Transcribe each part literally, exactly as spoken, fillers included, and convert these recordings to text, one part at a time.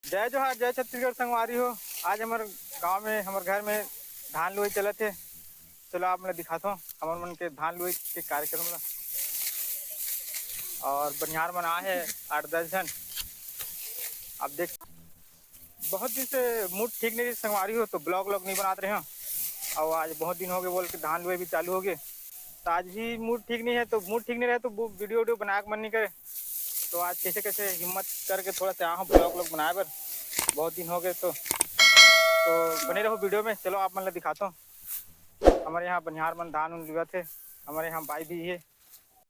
जय जोहार, जय छत्तीसगढ़ संगवारी हो। आज हमर गांव में, हमर घर में धान लुवई चलत हे। चलो आप मन ला दिखाथों हमर मन के धान लुवई के कार्यक्रम ला। और बनिहार मन आए हे आठ दस झन। आप देख, बहुत दिन से मूड ठीक नहीं रहिस संगवारी हो, तो vlog व्लॉग नहीं बनात रहे हो। और आज बहुत दिन हो गए बोल के धान लुवई भी चालू हो गए, तो आज भी मूड ठीक नहीं है। तो मूड ठीक नहीं रहे तो वीडियो वीडियो बनाए के मन नहीं करे। तो आज कैसे कैसे हिम्मत करके थोड़ा सा आए हो vlog व्लॉग बनाए बर, बहुत दिन हो गए। तो तो बने रहो वीडियो में। चलो आप मन ला दिखाता हूँ, हमारे यहाँ बनिहार मन धान उन लुवत हे, हमारे यहाँ बाई भी है।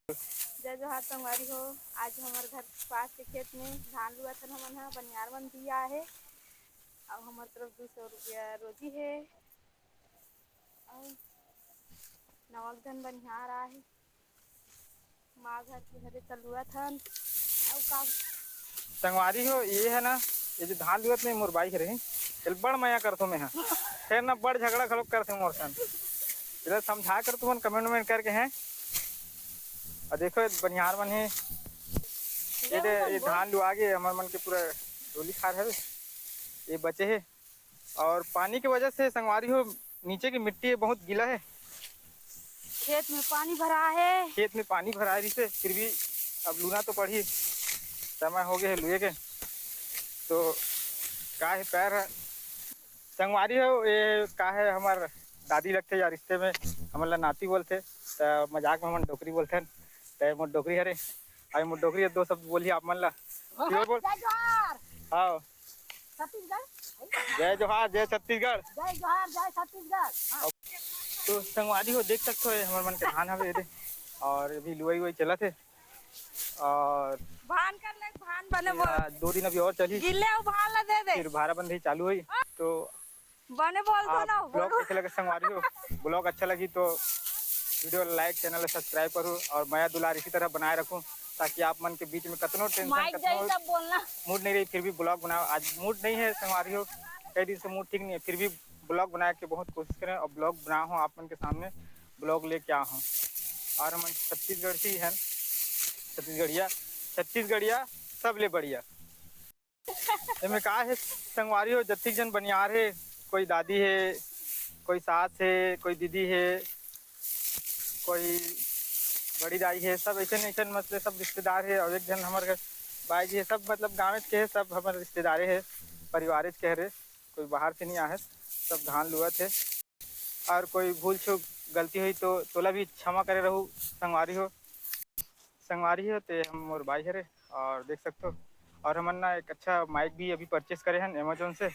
जय जोहार संगवारी हो। आज हमर घर पास के खेत में धान लुवत हन हमन ह, बनिहार मन भी आए हे। अब हमर तरफ दू सौ रुपया रोजी हे। अउ नवक धन बनिहार आए हे। माँ घर के हरे त लुवत हन। अउ का संगवारी हो, ये है ना, ये जो धान लुवत में मोर बाई हरे, एल बड़ मया करथो मैं हा। फिर ना बड़ झगड़ा घलोक करथे मोर सन। एला समझा कर तुमन comment वमेंट करके हैं। और देखो, ये बनिहार मन हे, ये दे, ये धान लुवा गे, हमर मन के पूरा डोली खार हवे, ये बचे हे। और पानी के वजह से संगवारी हो, नीचे की मिट्टी बहुत गीला है। खेत में पानी भरा है। खेत में पानी भरा है, जिसे फिर भी अब लूना तो पड़ी, समय हो गया है लुए के। तो का है पैर है। संगवारी हो, ये का है, हमार दादी लगथे या रिश्ते में हमन ला नाती बोलथे, त मजाक में हमन डोकरी बोलथन, त मोर डोकरी हरे। अभी मोर डोकरी दो शब्द बोली आप मन ला। बोल, बोल। जय जोहार। हाँ। छत्तीसगढ़। जय जोहार, जय छत्तीसगढ़। जय जोहार, जय छत्तीसगढ़। हाँ। तो संगवारी हो, देख सकते हो, हमर मन के धान हवे एदे, और अभी लुवई वुवई चलत हे, और भान कर ले, भान बने बोल। दो दिन अभी और चली। गिल्ले अउ भान ला दे दे। फिर भारा बंधई चालू होई। तो बने बोल दो ना, vlog बोलो। कैसे लगे संगवारी हो? Vlog अच्छा लगी तो वीडियो like, channel subscribe करो और मया दुलार इसी तरह बनाए रखो, ताकि आप मन के बीच में कतनो tension, माइक कतनो जाई तब बोलना। Mood नहीं रही, फिर भी vlog बनाओ। आज mood नहीं है संगवारी हो, कई दिन से mood ठीक नहीं है, फिर भी vlog बनाए के बहुत कोशिश करें और vlog बना हो आप मन के सामने, vlog लेके आ हो। और हमन छत्तीसगढ़ से ही हैं, छत्तीसगढ़िया, छत्तीसगढ़िया सबले बढ़िया। एमे का हे संगवारी हो, जतिक जन बनियार हे, कोई दादी हे, कोई सास हे, कोई दीदी हे, कोई बड़ी दाई हे, सब ऐसे ऐसे मतलब सब रिश्तेदार हे। और एक जन हमर घर बाई जी हे, सब मतलब गाँव के हे, सब हमर रिश्तेदारे हे, परिवार के हरे, कोई बाहर से नहीं आहे, सब धान लुवत हे। और कोई भूल चूक गलती होई तो तोला भी क्षमा करे रहू संगवारी हो। संगवारी हो, ते हम मोर बाई हरे और देख सकथो। और हमन ना एक अच्छा माइक भी अभी परचेस करे हन Amazon से,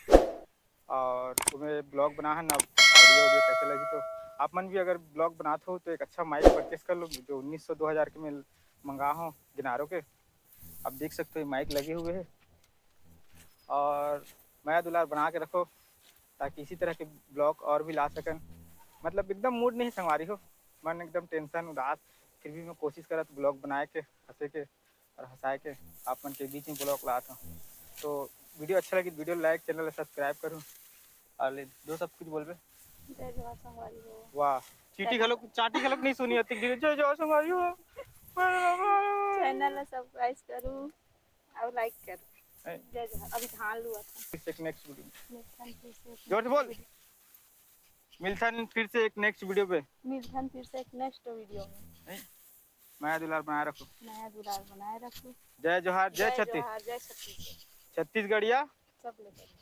और तुम्हें vlog बना हन। अब audio audio कैसे लगी, तो आप मन भी अगर vlog बनात हो तो एक अच्छा माइक परचेस कर लो, जो उन्नीस सौ दो हज़ार के में मंगा हो गिनारो के। आप देख सकते हो, ये माइक लगे हुए है और मया दुलार बना के रखो, ताकि इसी तरह के vlog और भी ला सकन। मतलब एकदम mood नहीं संगवारी हो, मन एकदम tension, उदास, फिर भी मैं कोशिश करत vlog बनाए के, हंसे के और हंसाए के आप मन के बीच में vlog लात हूँ। तो वीडियो अच्छा लगी, वीडियो like, channel subscribe करूँ। और ले, दो शब्द कुछ बोलबे। जय जोहार संगवारी हो। वाह, चीटी घलोक, चाटी घलोक नहीं सुनी अतिक दिन। जय जोहार संगवारी हो। Channel ला subscribe करू और like करू। ए। जय जोहार। अभी धान लुआ था। फिर से एक next video। मिलथन फिर से एक जोर से बोल। Next video। मिलथन फिर से एक next video पे। मिलथन फिर से एक next video में। ए। मया दुलार बनाए रखो। मया दुलार बनाए रखो। जय जोहार, जय जय छत्तीस-, जोहार, जय छत्तीसगढ़। छत्तीसगढ़िया। सब ले चलो।